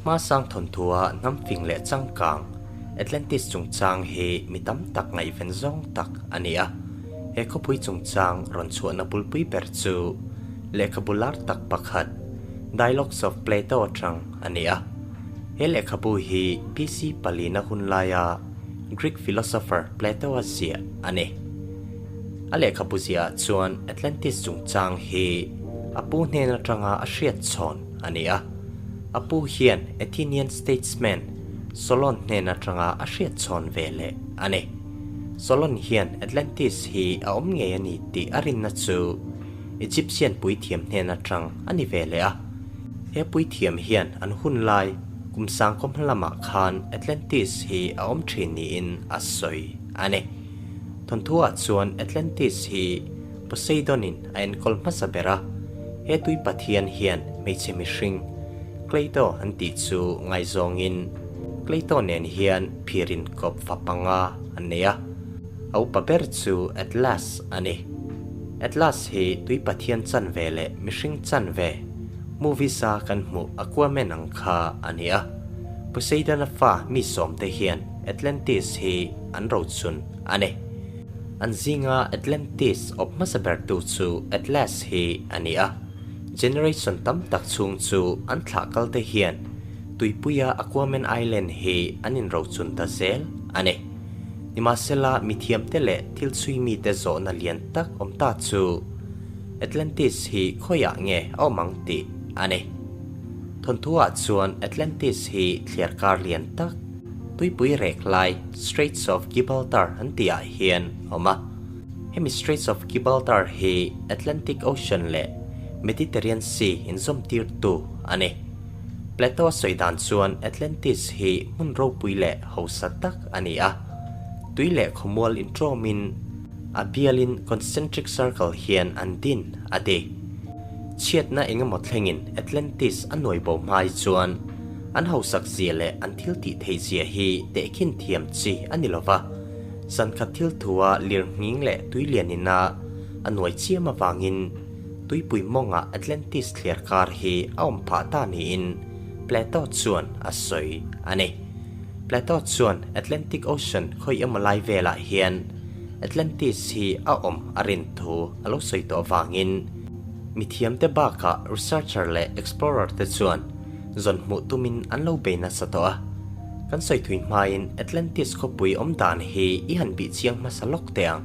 Hmasang thawnthua hnam fing leh changkang Atlantis chungchang hi mi tam tak ngaihven zawng tak a ni a. He khawpui chungchang rawn chhuahna bulpui ber chu lehkhabu lar tak pakhat Dialogues of Plato atang a ni a. He lehkhabu hi BC palina hun laia Greek philosopher Plato-a ziah a ni. A lehkhabu ziahah chuan Atlantis chungchang hi a pu hnen atanga a hriat chhawn a ni a. A pu hian Athenian statesman Solon hnen atanga a hriat chhawn ve leh a ni. Solon hian Atlantis hi a awm ngei a ni tih a rinna chu Egyptian puithiam hnen atang a ni ve leh a. He puithiam hian an hun lai kum sangkaw hma lamah khan Atlantis hi a awm thin niin a sawi a ni. Thawnthuah chuan Atlantis hi Poseidon-in a enkawl hmasa ber a, he tui pathian hian hmeichhe mihring Kleito an tih chu ngaizawngin Kleito nen hian phirin kawp fa panga an nei a, a upa ber chu Atlas a ni. Atlas hi tui pathian chanve leh mihring chanve movies a kan hmuh Aquaman ang kha a ni a. Poseidon-a fa mi sawmte hian Atlantis hi an rochun a ni. An zinga Atlantis awp hmasa bertu chu Atlas hi a ni a. Generation tam tak chhung chu an thlah kal te hian tuipuia Aquaman Island hi an inrochun ta zel a ni. Nimahsela mithiamte leh thil chhui mite zawhna lian tak awm ta chu Atlantis hi khawiah nge a awm ang tih a ni. Thawnthuah chuan Atlantis hi thliar kar lian tak, tuipui rek lai Straits of Gibraltar an tihah hian a awm a. Hemi Straits of Gibraltar hi Atlantic Ocean leh Mediterranean Sea inzawmtirtu a ni. Plato a sawi dan chuan Atlantis hi hmun ropui leh hausa tak a ni a. Tui leh khawmual intawmin a bialin concentric circle hian an din a ti. Chhiatna engemaw thlengin Atlantis a nuai bo hmai chuan an hausak zia leh an thil tih theih zia hi tehkhin thiam chi a ni lova. Zankhat thil thua lir nghing leh tui lian ina a nuai chiam avangin Tuipui mawngah Atlantis thliar kar hi a awm phah ta niin Plato chuan a sawi a ni. Plato chuan Atlantic Ocean khawi emaw lai velah hian Atlantis hi a awm a rin thu a lo sawi tawh avangin mithiamte bakah researcher leh explorer te chuan zawn hmuh tumin an lo bei nasa tawh a. Kan sawi thui hmain Atlantis khawpui awm dan hi i han bih chiang hmasa lawk teh ang.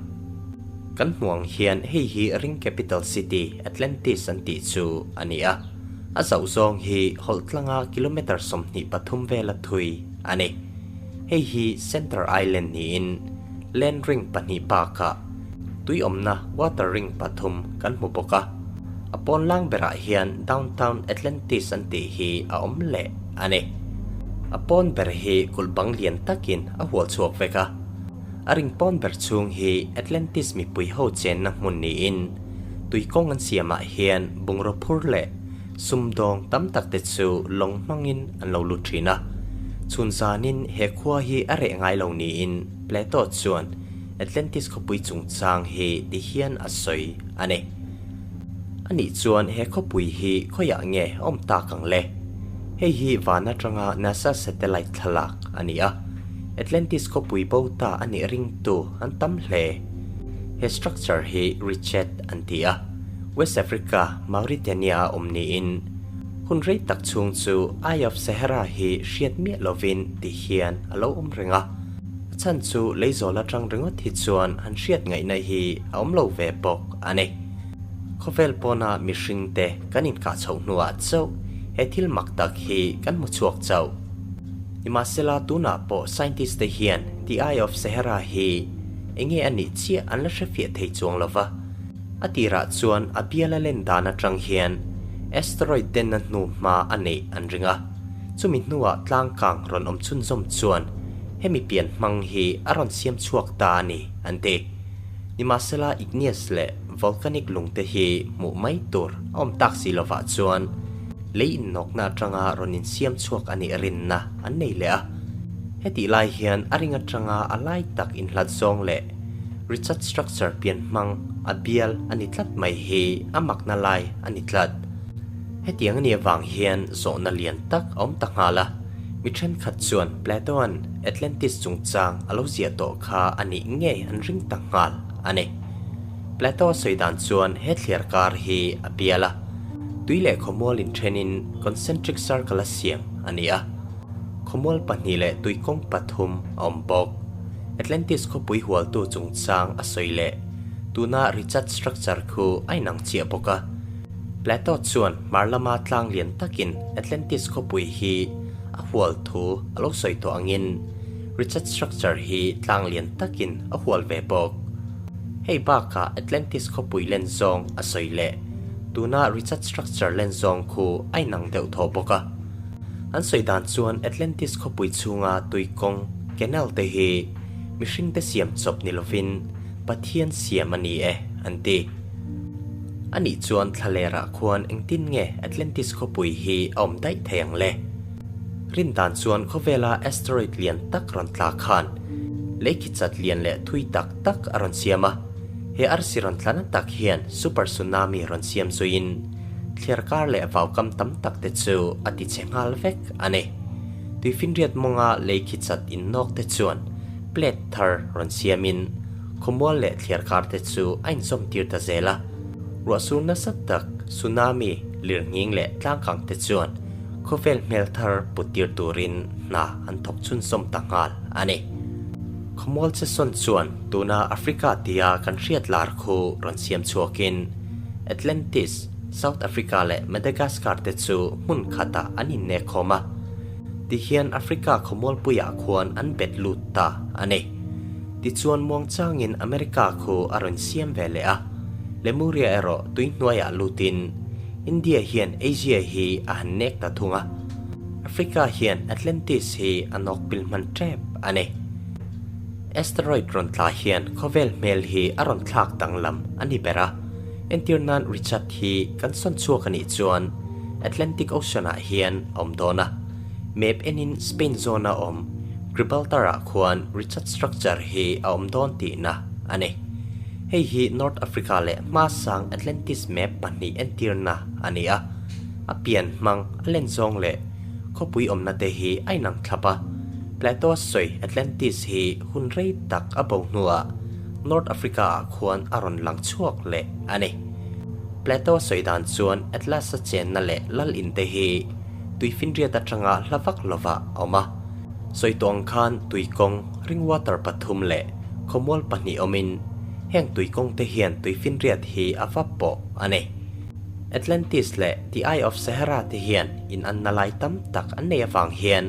Kan hmuh ang hian hei hi Ring Capital City, Atlantis an tih chu a ni a. A zauh zawng hi hawlh tlanga kilometre 23 vela thui a ni. Hei hi Center Island niin land ring pahnih bakah tui awmna water ring pathum kan hmu bawk a. A pawn lang berah hian Downtown Atlantis an tih hi a awm leh a ni. A pawn ber hi kulh bang lian takin a hual chhuak vek a. A ring pawn ber chhung hi Atlantis mipui ho chenna hmun niin tui kawng an siamah hian bungraw phur leh sumdawng tam tak te chu lawng hmangin an lo lut thin a. Chhun zanin he khua hi a reh ngai lo niin Plato chuan Atlantis khawpui chungchang hi ti hian a sawi a ni. Anih chuan he khawpui hi khawiah nge a awm tak ang le? Hei hi van atanga NASA satellite thlalak a ni a, Atlantis khawpui bo ta a nih ringtu an tam hle. He structure hi Richat an ti a, West Africa, Mauritania a awm niin hun rei tak chhung chu Eye of Sahara hi hriat miah lovin ti hian a lo awm reng a, a chhan chu leizawl atang ringawt hi chuan han hriat ngaihna hi a awm lo ve bawk a ni. Khawvel pawna mihringte kan inkah chhoh hnuah chauh he thil mak tak hi kan hmu chhuak chauh. Nimahsela tunah pawh scientist te hian The Eye of Sahara hi enge a nih chiah an la hrefiah thei chuang lo va. A tirah chuan a biala len dan atang hian asteroid denna hnu hma a neih an ring a. Chumi hnuah tlangkang rawn awm chhunzawm chuan hemi pian hmang hi a rawn siam chhuak ta a ni an ti. Nimahsela igneous leh volcanic lungte hi hmuh mai tur a awm tak si lovah chuan lei innawkna atanga rawn insiam chhuak a nih rinna an nei leh a. Hetih lai hian a ring atanga a lai tak inhlat zawng leh Richat structure pian hmang a bial a ni tlat mai hi a makna lai a ni tlat. Hetiang a nih avang hian zawhna lian tak a awm ta nghal a, mi thenkhat chuan Plato-a'n Atlantis chungchang a lo ziah tawh kha a nih ngei an ring ta nghal a ni. Plato-a sawi dan chuan he thliar kar hi a bial a, tui leh khawmual inthenin concentric circle a siam a ni a, khawmual pahnih leh tuikawng pathum a awm bawk. Atlantis khawpui hualtu chungchang a sawi leh tuna Richat structure khu a inang chiah bawk a. Plato chuan hmar lama tlang lian takin Atlantis khawpui hi a hual thu a lo sawi tawh angin Richat structure hi tlang lian takin a hual ve bawk. Hei bakah Atlantis khawpui len zawng a sawi leh tuna Richat structure len zawng khu a inang deuh thaw bawk a. An sawi dan chuan Atlantis khawpui chhunga tui kawng, canal, te hi mihringte siam chawp ni lovin Pathian siam a ni e, an ti. Anih chuan thlalerah khuan engtin nge Atlantis khawpui hi a awm daih thei ang le? Rin dan chuan khawvela asteroid lian tak rawn tla khan leikhi chat lian leh thui tak tak a rawn siam a. He arsi rawn tla na tak hian super tsunami rawn siam zuiin thliarkar leh vaukam tam tak te chu a ti chhe nghal vek a ni. Tuifinriat mawnga leikhi chat innawk te chuan plate thar rawn siamin Khawmual leh thliarkar te chu a inzawm tir ta zel a, ruahsur nasa tak, tsunami, lirnghing leh tlangkang te chuan khawvel hmel thar put tir turin hna an thawk chhunzawm ta nghal a ni. Khawmual che sawn chuan tuna Africa tia kan hriat lar khu rawn siam chhuakin Atlantis, South Africa leh Madagascar te chu hmun khatah an innek khawm a, tihian Africa khawmualpuiah khuan an bet lut ta a ni. Tichuan muangchangin America khu a rawn siam ve leh a, Lemuria erawh tui hnuaiah lutin India hian Asia hi a han nek ta thung a, Africa hian Atlantis hi a nawk pil hman tep a ni. Asteroid rawn tla hian khawvel hmel hi a rawn thlak danglam a ni ber a, entir nan Richard hi kan sawn chhuak a nih chuan Atlantic Ocean-ah hian a awm dawn a, map enin Spain zawn-a awm Gibraltar-ah khuan Richat structure hi a awm dawn tihna a ni. Hei hi North Africa leh hmasang Atlantis map pahnih entirna a ni a. A pian hmang, a len zawng leh khawpui awmna te hi a inang thlap a. Plato-a sawi Atlantis hi hun rei tak a bo hnuah North Africa-ah khuan a rawn lang chhuak leh a ni. Plato-a sawi dan chuan Atlas-a chenna leh lal in te hi tuifinriat atanga hla vak lovah a awm a. Sawi tawh ang khan tuikawng, ring water pathum leh khawmual pahnih awmin heng tuikawng te hian tuifinriat hi a va pawh a ni. Atlantis leh The Eye of Sahara te hian in anna lai tam tak an nei avang hian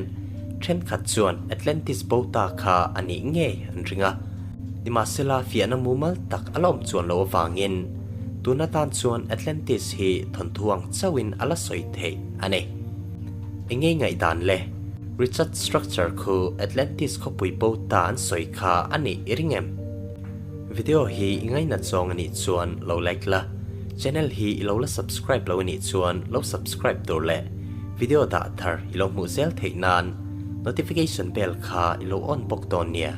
thenkhat chuan Atlantis bo ta kha a nih ngei an ring a. Nimahsela fiahna mumal tak a la awm chuan loh avangin tun atan chuan Atlantis hi thawnthu ang chauhin a la sawi theih a ni. Eng ngei ngaihdan le? Richat structure khu Atlantis khawpui bo ta an sawi kha a nih i ring em? Video hi i ngainat zawng a nih chuan lo like la, channel hi i lo la subscribe lo a nih chuan lo subscribe tur leh video dah thar i lo hmuh zel theih nan notification bell kha i lo on bawk dawn nia.